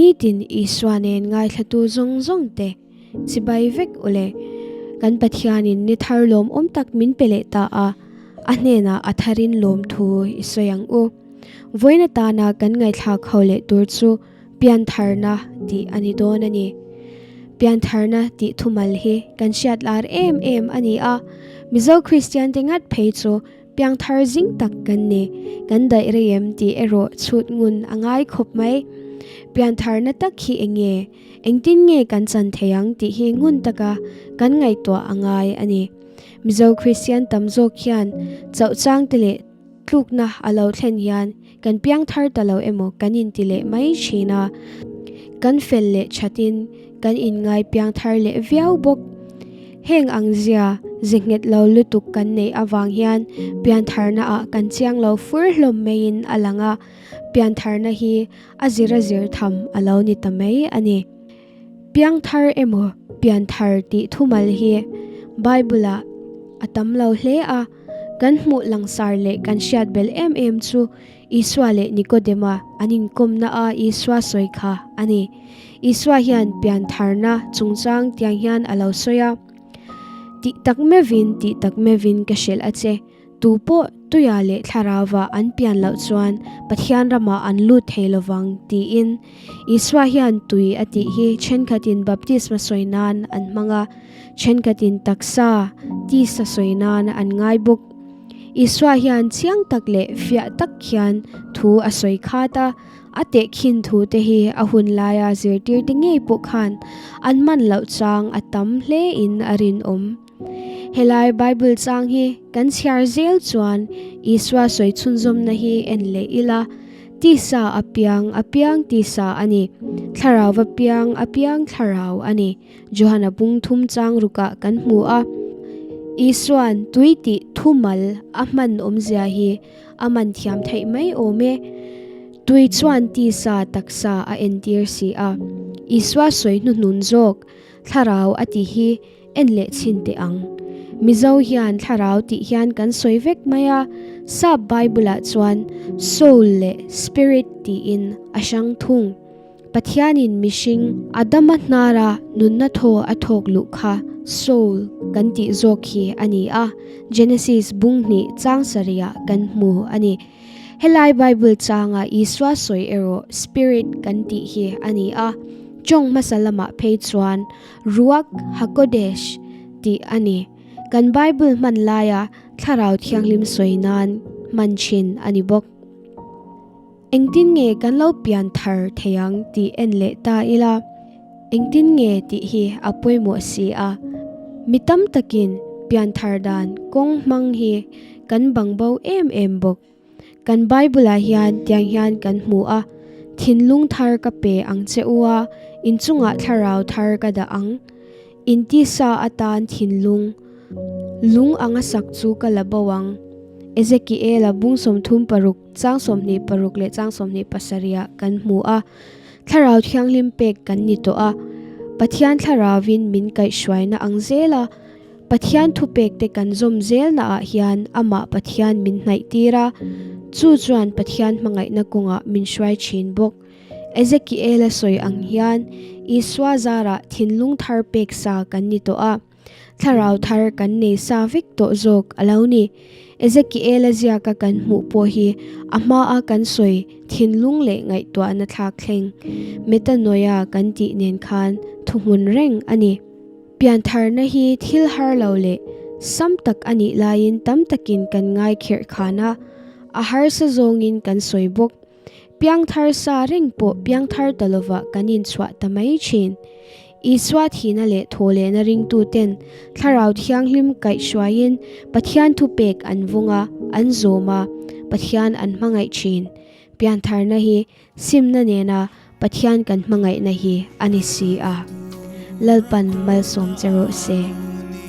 Nitin Isua nen ngaithlatu zawng zawng te chibai vek u le. Kan Pathianin ni thar lawmawm tak min pe leh ta a, a hnenah a tharin lawmthu i sawi ang u. Vawiin atana kan ngaihthlak ho leh tur chu piantharna tih a ni dawn a ni. Piantharna tih thumal hi kan hriat lar em em a ni a, Mizo Kristian te ngat phei chu Piangthar zing tak kan ni, kan daih rei em tih erawh chhut ngun a ngai khawp mai. Piantharna tak hi eng nge? Engtin nge kan chan thei ang tih hi ngun taka kan ngaihtuah a ngai a ni. Mizo Kristian tam zawk hian chauh chang te leh tlukna a lo thlen hian kan piangthar ta lo emaw kan inti leh mai thin a, kan fel leh thatin kan inngai piangthar leh viau bawk. Heng ang zia ze nghet lo lutuk kan neih avang hian piantharna ah kan chiang lo fur hlawm maiin a lang a, piantharna hi a zir a zir tham a lo ni ta mai a ni. Piangthar emaw pianthar tih thumal hi Bible ah a tam lo hle a, kan hmuh langsar leh kan hriat bel em em chu Isua leh Nikodema an inkawmna a Isua sawi kha a ni. Isua hian piantharna chungchang tiang hian a lo sawi a, Tih tak meuhin, tih tak meuhin ka hrilh a che, tu pawh tuia leh thlarauva an pian loh chuan Pathian ramah an lut thei lovang, tiin. Isua hian tui a tih hi thenkhatin baptisma sawi nan an hmang a, thenkhatin taksa, tisa sawi nan an ngai bawk. Isua hian chiang tak leh fiah tak hian thu a sawi khat a, a tehkhin thu te hi a hun laia zirtirte ngei pawh khan an man loh chang a tam hle in a rinawm. Helai Bible chang hi kan chhiar zel chuan Isua sawi chhunzawmna hi en leh ila, Tisa a piang a piang tisa a ni, thlarau va piang a piang thlarau a ni. Johana bung thum chang rukah kan hmu a, Isua'n tui tih thumal a hman awmzia hi a man thiam theih mai awm e. Tui chuan tisa taksa a entir si a, Isua sawi hnuhnun zawk thlarau a tih hi en leh chhin teh ang. Mizo hian thlarau tih hian kan sawi vek mai a, Sap Bible-ah chuan soul leh spirit tiin a hrang thung. Pathianin mihring Adama hnara nunna thaw a thawk luh kha soul kan tih zawk hi a ni a, Genesis bung hnih chang sarihah kan hmu a ni. Helai Bible changa Isua sawi erawh spirit kan tih hi a ni a, tawng hmasa lamah phei chuan Ruach HaKodesh tih a ni. Kan Bible hman laia Thlarau Thianghlim sawi nan hman thin a ni bawk. Engtin nge kan lo pian thar thei ang tih en leh ta ila, engtin nge tih hi a pawimawh si a. Mi tam takin pian thar dan kawng hmang hi kan bang bo em em bawk. Kan Bible-ah hian tiang hian kan hmu a, Thinlung thar ka pe ang che u a, inchungah thlarau thar ka dah ang. Intisa atan thinlung lung anga sak chu ka la bo ang. Ezekiela bung 36 chang 26 leh chang 27 ah kan hmu a, Thlarau Thianghlim pek kan ni tawh a, Pathian Thlarauin min kaihhruaina ang zel a, Pathian thupekte kan zawm zelnaah hian amah Pathian min hnaihtir a, chu chuan Pathian hmangaihna kawngah min hruai thin bawk. Ezekiela sawi ang hian Isua zarah thinlung thar pek sa kan ni tawh a, thlarau thar kan nei sa vek tawh zawk a lo ni. Ezekiela ziaka kan hmuh pawh hi a hmaa kan sawi thinlung leh ngaihtuahna thlak thleng, metanoia kan tih nen khan thuhmun reng a ni. Piantharna hi thil har lo leh sam tak a nih laiin tam takin kan ngai khirh khan a, a harsa zawngin kan sawi bawk. Piangthar sa reng pawh piangthar ta lovah kan inchhuah ta mai thin. Isua thihna leh thawhlehna ringtuten Thlarau Thianghlim kaihhruaiin Pathian thupek an vawng a, an zawm a, Pathian an hmangaih thin. Piantharna hi simna nena Pathian kan hmangaihna hi a ni si a. Lalpan malsawm che rawh se.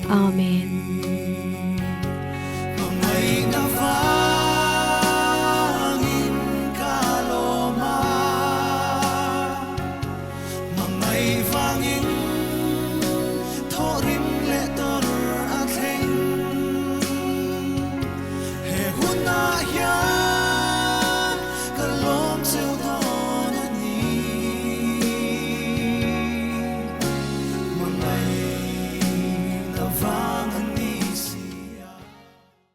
Amen.